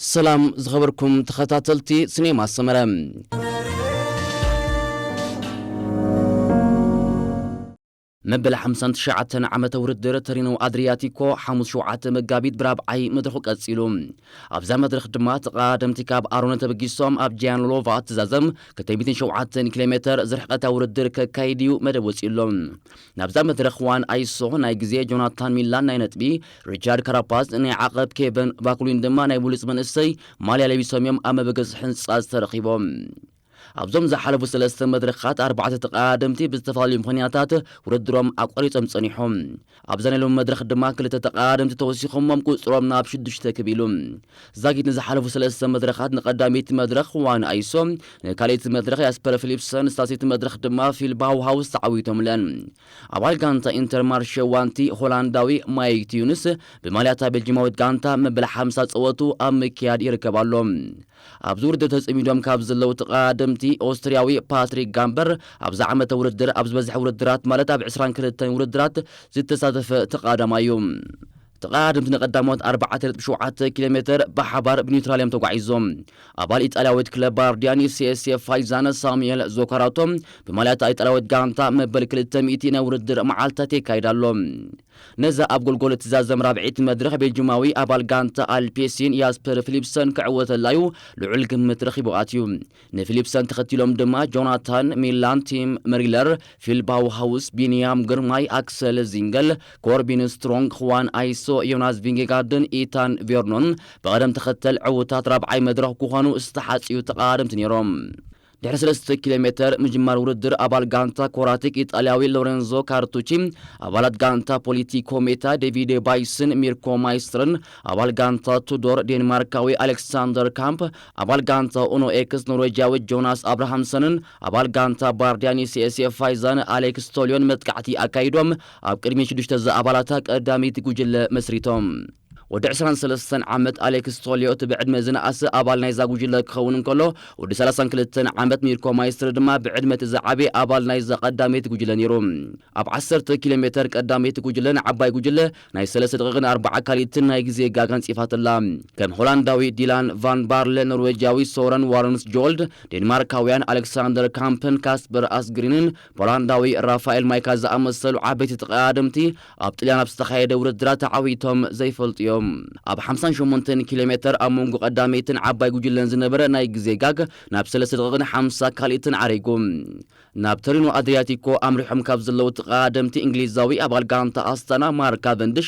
ሰላም ዝኸበርኩም ተኸታተልቲ ሲኔማ ሰመረ። መበል ሓምሳን ትሽዓተን ዓመተ ውድድር ተሪኖ ኣድሪያቲኮ ሓሙስ ሸውዓተ መጋቢት ብራብዓይ መድረኹ ቀጺሉ። ኣብዛ መድረኽ ድማ ተቐዳደምቲ ካብ ኣሮነ ተበጊሶም ኣብ ጃያንሎቫ ትዛዘም ክልተ ሚእትን ሸውዓተን ኪሎ ሜተር ዝርሕቀታ ውድድር ከካይድ እዩ መደብ ወጺኡ ኣሎ። ናብዛ መድረኽ ዋን ኣይሶ ናይ ግዜ ጆናታን ሚላን ናይ ነጥቢ፣ ሪቻርድ ካራፓዝ ናይ ዓቐብ፣ ኬቨን ባኩሊን ድማ ናይ ብሉጽ መንእሰይ ማልያ ለቢሶም እዮም ኣብ መበገሲ ሕንጻ ዝተረኺቦም። ኣብዞም ዝሓለፉ ሰለስተ መድረኻት ኣርባዕተ ተቐዳደምቲ ብዝተፈላለዩ ምኽንያታት ውድድሮም ኣቋሪጾም ጸኒሖም። ኣብዛ ናይ ሎሚ መድረኽ ድማ ክልተ ተቐዳደምቲ ተወሲኾሞም ቁጽሮም ናብ ሽዱሽተ ክብ ኢሉ። ዛጊት ንዝሓለፉ ሰለስተ መድረኻት ንቀዳመይቲ መድረኽ ዋን ኣይሶ፣ ንካልኣይቲ መድረኽ ያስፐር ፊሊፕሰን፣ ሳልሰይቲ መድረኽ ድማ ፊል ባውሃውስ ተዓዊቶምለን። ኣባል ጋንታ ኢንተርማርሸ ዋንቲ ሆላንዳዊ ማይክ ቲዩንስ ብማልያታ ቤልጂማዊት ጋንታ መበል ሓምሳ ጸወቱ ኣብ ምክያድ ይርከብ ኣሎ። ኣብዚ ውድድር ተጸሚዶም ካብ ዘለዉ ተቐዳደምቲ ኦስትርያዊ ፓትሪክ ጋምበር ኣብዚ ዓመተ ውድድር ኣብ ዝበዝሐ ውድድራት ማለት ኣብ ዕስራን ክልተን ውድድራት ዝተሳተፈ ተቐዳዳማይ እዩ። ተቐዳደምቲ ንቀዳሞት ኣርባዕተ ነጥቢ ሸውዓተ ኪሎ ሜተር ብሓባር ብኒውትራል እዮም ተጓዒዞም። ኣባል ኢጣልያዊት ክለብ ባርዲያኒ ሲኤስኤ ፋይዛን ሳሙኤል ዞካራቶ ብማልያታ ኢጣልያዊት ጋንታ መበል ክልተ ሚእቲ ናይ ውድድር መዓልታት የካይድ ኣሎ። ነዛ ኣብ ጎልጎል እትዛዘም ራብዒት መድረኽ ቤልጂማዊ ኣባል ጋንታ ኣልፔሲን ያስፐር ፊሊፕሰን ክዕወተላዩ ልዑል ግምት ረኺቡ ኣትዩ። ንፊሊፕሰን ተኸቲሎም ድማ ጆናታን ሚላን፣ ቲም መሪለር፣ ፊል ባውሃውስ፣ ቢንያም ግርማይ፣ ኣክሰል ዚንገል፣ ኮርቢን ስትሮንግ፣ ክዋን ኣይሶ፣ ዮናስ ቪንጌጋርድን ኢታን ቬርኖን ብቐደም ተኸተል ዕዉታት ራብዓይ መድረኽ ክኾኑ ዝተሓጽዩ ተቐዳደምቲ ነይሮም። ድሕሪ ሰለስተ ኪሎ ሜተር ምጅማር ውድድር ኣባል ጋንታ ኮራቲክ ኢጣልያዊ ሎሬንዞ ካርቱቺ፣ ኣባላት ጋንታ ፖሊቲኮ ሜታ ዴቪድ ባይስን ሚርኮ ማይስትርን፣ ኣባል ጋንታ ቱዶር ዴንማርካዊ ኣሌክሳንደር ካምፕ፣ ኣባል ጋንታ ኡኖ ኤክስ ኖርዌጃዊ ጆናስ ኣብርሃምሰንን ኣባል ጋንታ ባርዲያኒ ሲኤስኤ ፋይዛን ኣሌክስ ቶልዮን መጥቃዕቲ ኣካይዶም ኣብ ቅድሚ ሽዱሽተ ዝኣባላታ ቀዳመይቲ ጉጅለ መስሪቶም። ወዲ ዕስራን ሰለስተን ዓመት ኣሌክስ ቶልዮ እቲ ብዕድመ ዝነኣሰ ኣባል ናይዛ ጉጅለ ክኸውን እንከሎ፣ ወዲ ሰላሳን ክልተን ዓመት ሚርኮ ማይስትር ድማ ብዕድመ እቲ ዝዓበየ ኣባል ናይዛ ቀዳመይቲ ጉጅለ ነይሩ። ኣብ ዓሰርተ ኪሎ ሜተር ቀዳመይቲ ጉጅለ ንዓባይ ጉጅለ ናይ ሰለስተ ደቂቕን ኣርባዓ ካልኢትን ናይ ግዜ ጋግ ኣንጺፋትላ። ከም ሆላንዳዊ ዲላን ቫን ባርለ፣ ኖርዌጃዊ ሶረን ዋረንስ ጆልድ፣ ዴንማርካውያን ኣሌክሳንደር ካምፕን ካስፐር ኣስግሪንን ፖላንዳዊ ራፋኤል ማይካ ዝኣመሰሉ ዓበይቲ ተቐዳደምቲ ኣብ ጥልያን ኣብ ዝተኻየደ ውድድራት ተዓዊቶም ዘይፈልጡ እዮም። ኣብ ሓምሳን ሸሞንተን ኪሎ ሜተር ኣብ መንጎ ቀዳመይትን ዓባይ ጉጅለን ዝነበረ ናይ ግዜ ጋግ ናብ ሰለስተ ደቂቕን ሓምሳ ካልኢትን ዓሪጉ። ናብ ተሪኖ ኣድሪያቲኮ ኣምሪሖም ካብ ዘለዉ ተቐዳደምቲ እንግሊዛዊ ኣባል ጋንታ ኣስታና ማርክ ካቨንድሽ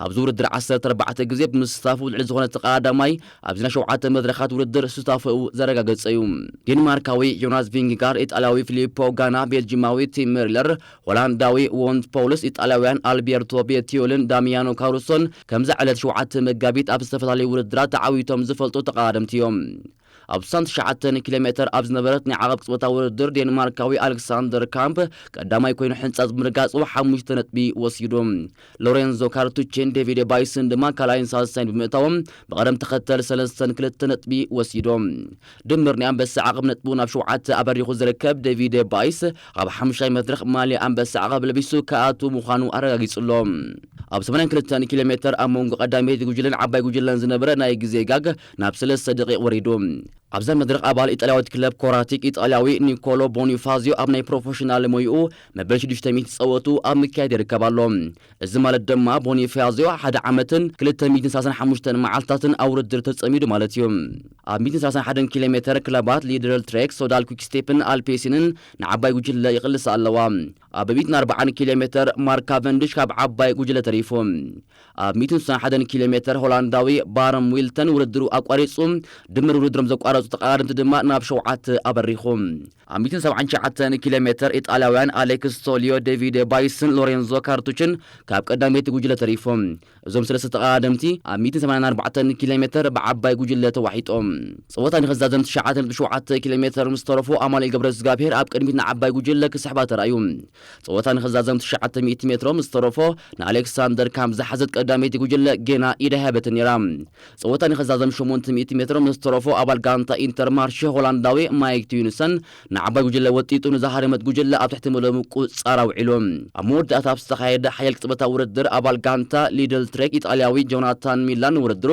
ኣብዚ ውድድር ዓሰርተ ኣርባዕተ ግዜ ብምስታፉ ልዕሊ ዝኾነ ተቐዳዳማይ ኣብዚ ናይ ሸውዓተ መድረኻት ውድድር ሱታፈኡ ዘረጋገጸ እዩ። ዴንማርካዊ ዮናስ ቪንግጋር፣ ኢጣልያዊ ፊሊፖ ጋና፣ ቤልጂማዊ ቲም ሜሪለር፣ ሆላንዳዊ ዎንት ፖውልስ፣ ኢጣልያውያን ኣልቤርቶ ቤቲዮልን ዳሚያኖ ካሩሶን ከምዛ ዕለት ሸውዓተ መጋቢት ኣብ ዝተፈላለዩ ውድድራት ተዓዊቶም ዝፈልጡ ተቐዳደምቲ እዮም። ኣብ ስሳን ትሽዓተን ኪሎ ሜተር ኣብ ዝነበረት ናይ ዓቐብ ቅጽበታዊ ውድድር ዴንማርካዊ ኣሌክሳንደር ካምፕ ቀዳማይ ኮይኑ ሕንጻጽ ብምርጋጹ ሓሙሽተ ነጥቢ ወሲዱ። ሎሬንዞ ካርቱቺን ዴቪድ ባይስን ድማ ካልኣይን ሳልሳይን ብምእታዎም ብቐደም ተኸተል ሰለስተን ክልተ ነጥቢ ወሲዶም። ድምር ናይ ኣንበሳ ዓቐብ ነጥቡ ናብ ሸውዓተ ኣበሪኹ ዝርከብ ዴቪድ ባይስ ኣብ ሓሙሻይ መድረኽ ማልያ ኣንበሳ ዓቐብ ለቢሱ ክኣቱ ምዃኑ ኣረጋጊጹ ኣሎ። ኣብ ሰማንያን ክልተን ኪሎ ሜተር ኣብ መንጎ ቀዳመይቲ ጉጅለን ዓባይ ጉጅለን ዝነበረ ናይ ግዜ ጋግ ናብ ሰለስተ ደቂቕ ወሪዱ። ኣብዛ መድረኽ ኣባል ኢጣልያዊት ክለብ ኮራቲክ ኢጣልያዊ ኒኮሎ ቦኒፋዚዮ ኣብ ናይ ፕሮፌሽናል ሞይኡ መበል ሽዱሽተ ሚእቲ ጸወቱ ኣብ ምክያድ ይርከብ ኣሎ። እዚ ማለት ድማ ቦኒፋዚዮ ሓደ ዓመትን ክልተ ሚእትን ሰላሳን ሓሙሽተን መዓልታትን ኣብ ውድድር ተጸሚዱ ማለት እዩ። ኣብ ሚእትን ሰላሳን ሓደን ኪሎ ሜተር ክለባት ሊደል ትሬክ፣ ሶዳል፣ ኲክስቴፕን ኣልፔሲንን ንዓባይ ጉጅለ ይቕልሳ ኣለዋ። ኣብ ሚእትን ኣርባዓን ኪሎ ሜተር ማርክ ካቨንድሽ ካብ ዓባይ ጉጅለ ተሪፉ። ኣብ ሚእትን ስሳን ሓደን ኪሎ ሜተር ሆላንዳዊ ባረም ዊልተን ውድድሩ ኣቋሪጹ። ድምር ውድድሮም ዘቋረጹ ተቐዳደምቲ ድማ ናብ ሸውዓተ ኣበሪኹ። ኣብ ሚእትን ሰብዓን ትሽዓተን ኪሎ ሜተር ኢጣልያውያን ኣሌክስ ቶሊዮ፣ ዴቪድ ባይስን ሎሬንዞ ካርቱችን ካብ ቀዳመይቲ ጉጅለ ተሪፎም። እዞም ሰለስተ ተቐዳደምቲ ኣብ ሚእትን ሰማንያን ኣርባዕተን ኪሎ ሜተር ብዓባይ ጉጅለ ተዋሒጦም። ጸወታ ንኽዛዘም ትሽዓተ ነጥቢ ሸውዓተ ኪሎ ሜተር ምስ ተረፎ ኣማኑኤል ገብረዝጋብሄር ኣብ ቅድሚት ንዓባይ ጉጅለ ክስሕባ ተራእዩ። ጸወታ ንኽዛዘም ትሽዓተ ሚእቲ ሜትሮ ምስ ተረፎ ንኣሌክሳንደር ካምፕ ዝሓዘት ቀዳመይቲ ጉጅለ ጌና ኢዳ ሃበትን ነይራ። ጸወታ ንኽዛዘም ሸሞንተ ሚእቲ ሜትሮ ምስ ተረፎ ኣባል ጋንታ ኢንተርማርሸ ሆላንዳዊ ማይክ ቲዩንሰን ንዓባይ ጉጅለ ወጢጡ ንዝሃረመት ጉጅለ ኣብ ትሕቲ መደቡ ቁጻር ኣውዒሉ። ኣብ መወዳእታ ኣብ ዝተኻየደ ሓያል ቅጽበታዊ ውድድር ኣባል ጋንታ ሊድል ትሬክ ኢጣልያዊ ጆናታን ሚላን ውድድሩ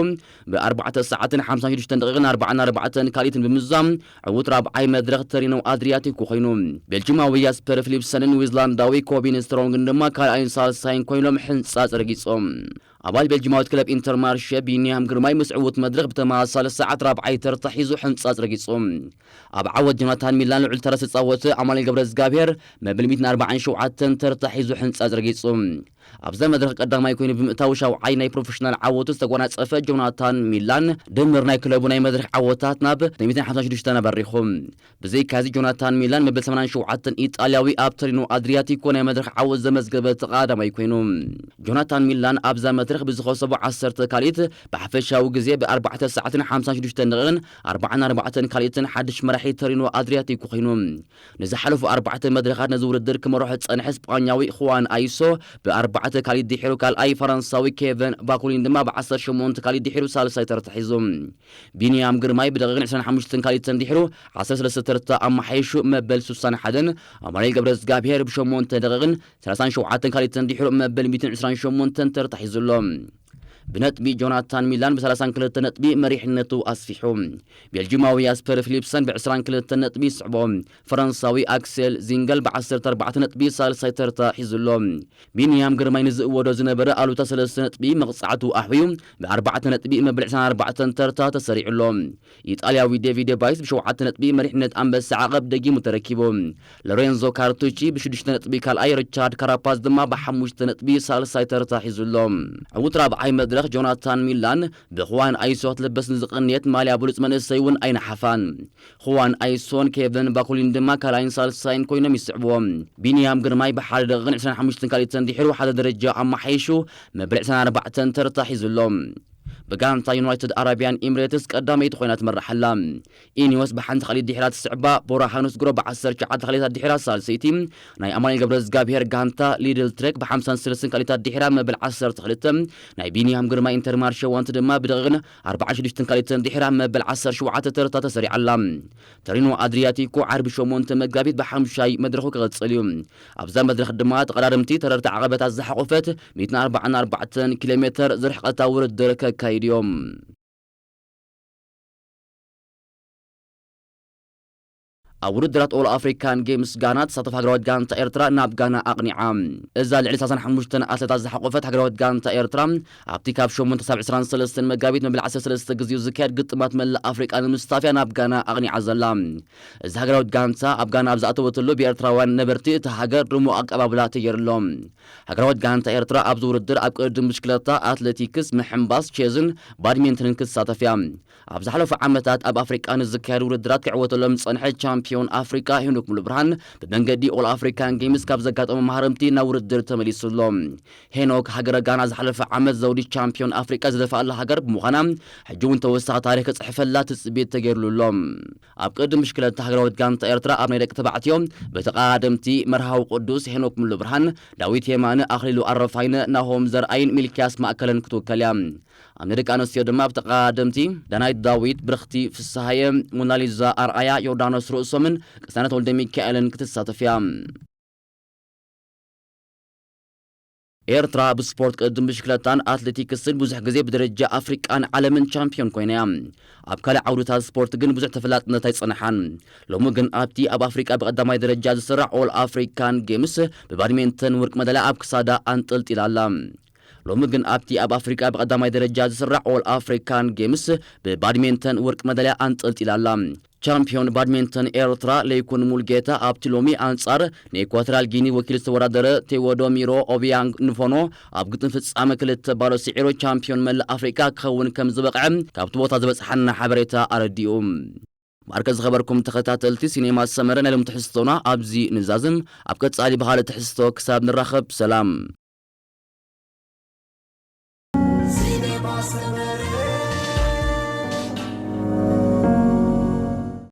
ብ4 ሰዓትን 56 ደቂቕን 44 ካልኢትን ብምዛም ዕዉት ራብዓይ መድረኽ ተሪኖ ኣድሪያቲኮ ኮይኑ። ቤልጂማዊ ያስፐር ፊሊፕሰንን ኒውዚላንዳዊ ኮቢን ስትሮንግን ድማ ካልኣይን ሳልሳይን ኮይኖም ሕንጻጽ ረጊጾም። ኣባል ቤልጂማዊት ክለብ ኢንተርማርሸ ቢንያም ግርማይ ምስ ዕዉት መድረኽ ብተመሳሳሊ ሰዓት ራብዓይ ተርታ ሒዙ ሕንጻጽ ረጊጹ። ኣብ ዓወት ጆናታን ሚላን ልዑል ተራ ዝተጻወተ ኣማኑኤል ገብረ እግዚኣብሔር መብል ሚእትን ኣርባዓን ሸውዓተን ተርታ ሒዙ ሕንጻጽ ረጊጹ። ኣብዛ መድረኽ ቀዳማይ ኮይኑ ብምእታው ሻውዓይ ናይ ፕሮፌሽናል ዓወቱ ዝተጎናጸፈ ጆናታን ሚላን ድምር ናይ ክለቡ ናይ መድረኽ ዓወታት ናብ ሚእትን ሓምሳን ሽዱሽተን ኣበሪኹ። ብዘይካዚ ጆናታን ሚላን መብል ሰማንያን ሸውዓተን ኢጣልያዊ ኣብ ተሪኖ ኣድሪያቲኮ ናይ መድረኽ ዓወት ዘመዝገበ እቲ ቀዳማይ ኮይኑ። ጆናታን ሚላን ኣብዛ መድረኽ ብዝኸሰቦ ዓሰርተ ካልኢት ብሓፈሻዊ ግዜ ብ4 ሰዓትን ሓምሳን ሽዱሽተን ደቂቕን ኣርባዓን ኣርባዕተን ካልኢትን ሓድሽ መራሒ ተሪኖ ኣድሪያቲኮ ኮይኑ። ንዝሓለፉ ኣርባዕተ መድረኻት ነዚ ውድድር ክመርሖ ዝጸንሐ ስጳኛዊ ኹዋን ኣይሶ ብ4 ካልኢት ድሒሩ ካልኣይ፣ ፈረንሳዊ ኬቨን ባኩሊን ድማ ብ18 ካልኢት ድሒሩ ሳልሳይ ተርታ ሒዙ። ቢንያም ግርማይ ብደቂቕን ዕስራን ሓሙሽተን ካልኢትን ድሒሩ ዓሰርተ ሰለስተ ተርታ ኣመሓይሹ መበል ስሳን ሓደን፣ ኣማኑኤል ገብረ እግዚኣብሔር ብ8 ደቂቕን ሰላሳን ሸውዓተን ካልኢትን ድሒሩ መበል ሚእትን ዕስራን ሸሞንተን ተርታ ሒዙ ኣሎ። ብነጥቢ ጆናታን ሚላን ብ ሰላሳን ክልተ ነጥቢ መሪሕነቱ ኣስፊሑ። ቤልጂማዊ ያስፐር ፊሊፕሰን ብ ዕስራን ክልተን ነጥቢ ይስዕቦ። ፈረንሳዊ ኣክሴል ዚንገል ብ ዓሰርተ ኣርባዕተ ነጥቢ ሳልሳይ ተርታ ሒዙ ኣሎ። ቢንያም ግርማይ ንዝእወዶ ዝነበረ ኣሉታ ሰለስተ ነጥቢ መቕጻዕቱ ኣሕውዩ ብ ኣርባዕተ ነጥቢ መበል ዕስራን ኣርባዕተን ተርታ ተሰሪዑ ኣሎ። ኢጣልያዊ ዴቪድ ባይስ ብሸውዓተ ነጥቢ መሪሕነት ኣንበሳ ዓቐብ ደጊሙ ተረኪቡ። ሎሬንዞ ካርቱቺ ብሽዱሽተ ነጥቢ ካልኣይ፣ ሪቻርድ ካራፓዝ ድማ ብሓሙሽተ ነጥቢ ሳልሳይ ተርታ ሒዙ ኣሎ። ዕዉት ራብዓይ መድረኽ ጆናታን ሚላን ብኹዋን ኣይሶ ክትልበስ ንዝቐንየት ማልያ ብሉጽ መንእሰይ እውን ኣይነሓፋን። ኹዋን ኣይሶን ኬቨን ባኩሊን ድማ ካልኣይን ሳልሳይን ኮይኖም ይስዕብዎ። ቢንያም ግርማይ ብሓደ ደቂቕን ዕስራን ሓሙሽተን ካልኢትን ድሒሩ ሓደ ደረጃ ኣመሓይሹ መበል ዕስራን ኣርባዕተን ተርታ ሒዙ ኣሎ። ብጋንታ ዩናይትድ ኣረቢያን ኢምሬትስ ቀዳመይቲ ኮይና ትመርሕ ኣላ። ኢኒዮስ ብሓንቲ ካልኢት ድሒራ ትስዕባ፣ ቦራ ሃኑስ ግሮ ብ19 ካልኢታት ድሒራ ሳልሰይቲ፣ ናይ ኣማኑኤል ገብረ እግዚኣብሔር ጋንታ ሊድል ትሬክ ብ53 ካልኢታት ድሒራ መበል ዓሰርተ ክልተ፣ ናይ ቢንያም ግርማ ኢንተርማርሸ ዋንቲ ድማ ብደቂቕን ኣርባዓን ሽዱሽተን ካልኢትን ድሒራ መበል ዓሰርተ ሸውዓተ ተርታ ተሰሪዓ ኣላ። ተሪኖ ኣድሪያቲኮ ዓርቢ ሸሞንተ መጋቢት ብሓሙሻይ መድረኹ ክቕጽል እዩ። ኣብዛ መድረኽ ድማ ተቐዳደምቲ ተረርቲ ዓቐበታት ዝሓቖፈት ሚእትን ኣርባዓን ኣርባዕተን ኪሎ ሜተር ዝርሕቐታ ውድድር ከካይድ እዮም። ኣብ ውድድራት ኦል ኣፍሪካን ጌምስ ጋና ትሳተፍ ሃገራዊት ጋንታ ኤርትራ ናብ ጋና ኣቕኒዓ። እዛ ልዕሊ ሰላሳን ሓሙሽተን ኣትሌታት ዝሓቖፈት ሃገራዊት ጋንታ ኤርትራ ኣብቲ ካብ ሸሞንተ ሳብ ዕስራን ሰለስተን መጋቢት መበል ዓሰርተ ሰለስተ ግዜኡ ዝካየድ ግጥማት መላእ ኣፍሪቃ ንምስታፍያ ናብ ጋና ኣቕኒዓ ዘላ። እዚ ሃገራዊት ጋንታ ኣብ ጋና ኣብ ዝኣተወትሉ ብኤርትራውያን ነበርቲ እቲ ሃገር ድሙቕ ኣቀባብላ ተገይሩሎም። ሃገራዊት ጋንታ ኤርትራ ኣብዚ ውድድር ኣብ ቅድድም ብሽክለታ፣ ኣትሌቲክስ፣ ምሕምባስ፣ ቼዝን ባድሚንተንን ክትሳተፍ እያ። ኣብ ዝሓለፉ ዓመታት ኣብ ኣፍሪቃ ንዝካየዱ ውድድራት ክዕወተሎም ዝጸንሐ ቻምፒዮን ኣፍሪቃ ሄኖክ ሙሉብርሃን ብመንገዲ ኦል ኣፍሪካን ጌምስ ካብ ዘጋጠሙ ማህረምቲ ናብ ውድድር ተመሊሱ ኣሎ። ሄኖክ ሃገረ ጋና ዝሓለፈ ዓመት ዘውዲ ቻምፒዮን ኣፍሪቃ ዝደፍኣላ ሃገር ብምዃና ሕጂ እውን ተወሳኺ ታሪክ ክጽሕፈላ ትጽቢት ተገይሩሉ ኣሎ። ኣብ ቅድም ብሽክለታ ሃገራዊት ጋንታ ኤርትራ ኣብ ናይ ደቂ ተባዕትዮ ብተቐዳደምቲ መርሃዊ ቅዱስ፣ ሄኖክ ሙሉብርሃን፣ ዳዊት የማነ፣ ኣኽሊሉ ኣረፋይነ፣ ናሆም ዘርኣይን ሚልኪያስ ማእከለን ክትውከል እያ። ኣብ ናይ ደቂ ኣንስትዮ ድማ ብተቐዳደምቲ ዳናይት ዳዊት፣ ብርኽቲ ፍስሃየ፣ ሞናሊዛ ኣርኣያ፣ ዮርዳኖስ ርእሶምን ቅሳነት ወልደ ሚካኤልን ክትሳተፍ እያ። ኤርትራ ብስፖርት ቅድም ብሽክለታን ኣትሌቲክስን ብዙሕ ግዜ ብደረጃ ኣፍሪቃን ዓለምን ቻምፒዮን ኮይና እያ። ኣብ ካልእ ዓውድታት ስፖርት ግን ብዙሕ ተፈላጥነት ኣይጸንሓን። ሎሚ ግን ኣብቲ ኣብ ኣፍሪቃ ብቐዳማይ ደረጃ ዝስራዕ ኦል ኣፍሪካን ጌምስ ብባድሜንተን ወርቂ መዳልያ ኣብ ክሳዳ ኣንጠልጢላ ኣላ። ሎሚ ግን ኣብቲ ኣብ ኣፍሪቃ ብቐዳማይ ደረጃ ዝስራዕ ኦል ኣፍሪካን ጌምስ ብባድሜንተን ወርቂ መዳልያ ኣንጠልጢላ ኣላ። ቻምፒዮን ባድሜንተን ኤርትራ ለይኩን ሙልጌታ ኣብቲ ሎሚ ኣንጻር ንኢኳቶራል ጊኒ ወኪሉ ዝተወዳደረ ቴዎዶሚሮ ኦቢያንግ ንፎኖ ኣብ ግጥም ፍጻመ ክልተ ባዶ ስዒሩ ቻምፒዮን መላእ ኣፍሪቃ ክኸውን ከም ዝበቕዐ ካብቲ ቦታ ዝበጽሓና ሓበሬታ ኣረዲኡ። ማርከ ዝኸበርኩም ተኸታተልቲ ሲኔማ ሰመረ፣ ናይ ሎም ትሕዝቶና ኣብዚ ንዛዝም። ኣብ ቀጻሊ ብኻልእ ትሕዝቶ ክሳብ ንራኸብ ሰላም።